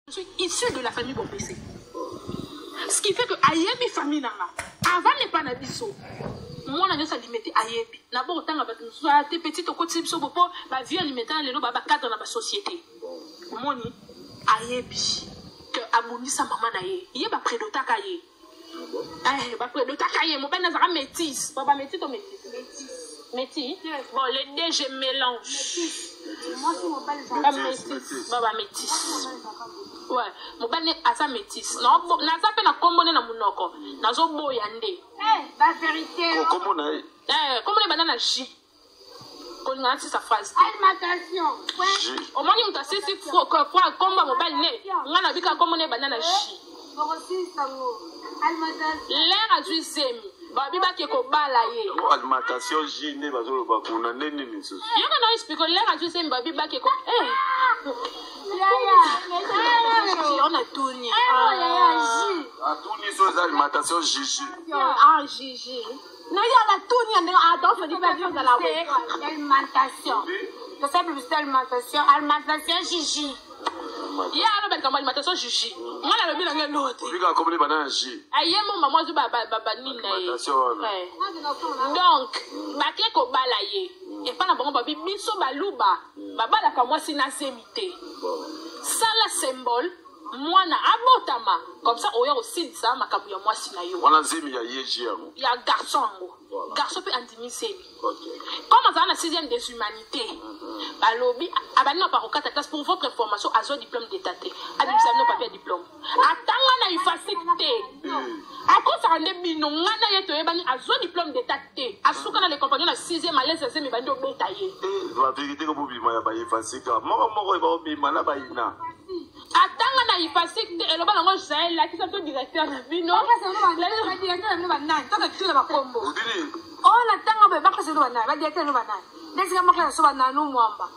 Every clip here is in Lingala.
Je suis issu de la famille Bompese. Ce qui fait que ayebi famille nanga. Avant n'est pas na biso. mwana nyonso alimete ayebi na bo kotanga bato mosusu aya te petit tokotisi biso bo mpo bavie alimete na lelo ba bacadre na basociété omoni ayebi ke abundisa mama na ye ye bapredotaka ye Eh, bapredotaka ye mobali nazalaka métis ba bamétis to métis métis bon les deux je mélange bamétis ba bamétis ouais mobali ne aza métis naza mpe na nkombo nde na monoko nazoboya nde kombo na ye kombo nde banda na j kolinga nasisa phrase omoni moto asisi kombo ya mobali ne ngai nabika kombo ne ebanda na j lere azwi zemi babi bake kobala ye alimentation j nde bazoloba kuna nde nini lisusu yoka na explike lere azwi zemi babi bake ko on atuni atuni so eza alimentation jiji ah jiji naye natuni ya ndenge atofeli mpe ozala alimentation tosala publicité alimentation alimentation jiji ye aloba likambo alimentation jiji nga nalobi na ngai eloko te obika akomeli bana ya ji aye mo mama azwi banini na ye donc bake kobala ye epa na bango babi biso baluba babalaka mwasi na zemi te sala symbole mwana abotama comme ça oya kosilisa makambo ya mwasi na yo wana zemi ya ye ji yango ya garçon yango garçon mpe andimi zemi comme azala na sixième des humanités balobi abandi na pakokata classe. Pour votre information, azwa diplôme d'état te, abimisa bino papier ya diplôme, atanga na IFASIC te, akosaka nde bino. Nga na ye toyebani, azwa diplôme d'état te, asuka na les compagnons na sixième alaise, azemi bandi obeta ye. Bavérité ko bobima ya baIFASIC moko moko ebakobima na bayina. Atanga na IFASIC te, eloba nango Jael, lakisa to directeur na bino. Odini. Oyo natanga boye, baklase no banani, badirecteur no banani, ndesika maklase so bananu mwamba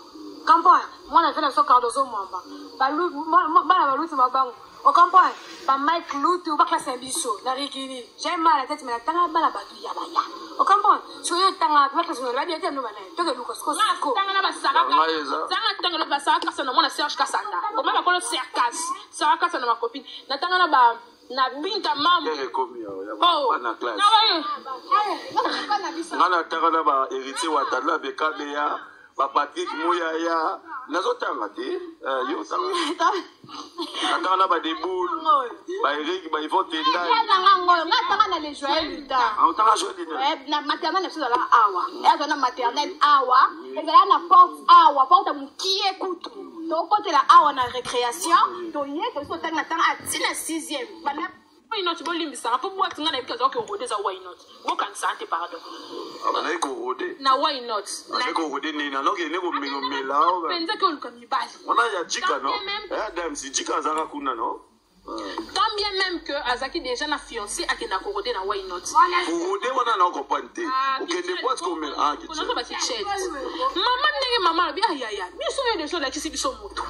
comprendre mwana fe na biso Cardozo Mwamba, bana baluti mabango ocomprendre bamike lutu, baklase na biso na Rikini. J'ai mal à la tête, mais natanga bana bato ya baya, ocomprendre. Soki oyo otanga baklase no badirecteur no banani, tokeluka siko. Tanga na basaraka, tanga na basara kasa na mwana Serge Kasanda, omema bakolo Serkas Sara Kasa na macopine, natanga na ba na Binta Mamu. Ekomi bana classe nga natanga na ba Héritier Watana, Bekabeya, baPatrik Muyaya, nazotanga te. Yo otanga, natanga na badeboul, baErik, baIvon Tendai. Nanga ngoyo, nga tanga na le Joël Lutin. Otanga Joël Lutin. Na maternelle na biso ezala awa, ezala na maternelle awa, ezala na porte awa, porte mokie kutu, tokotela awa na récréation, toye tosi totanga na tanga atina sixième bana. Why not? Bolimbisaka mpo boîte nga nayebi kazalaki korôder, eza Why Not, bokanisaka te, pardon. Abandaki korôder? Na Why Not. Azali korôder nini? Anokende komelomela? Mpenza ke oluka mibali. Wana ya jika no ya Damsi, jika azalaka kuna no. Tant bien même que azalaki déjà na fiancé, akenda korôder na Why Not. Korôder wana na ocomprendre te, okende boîte komela. Mama, ndenge mama alobi ayaya biso oyo deja olakisi biso motu.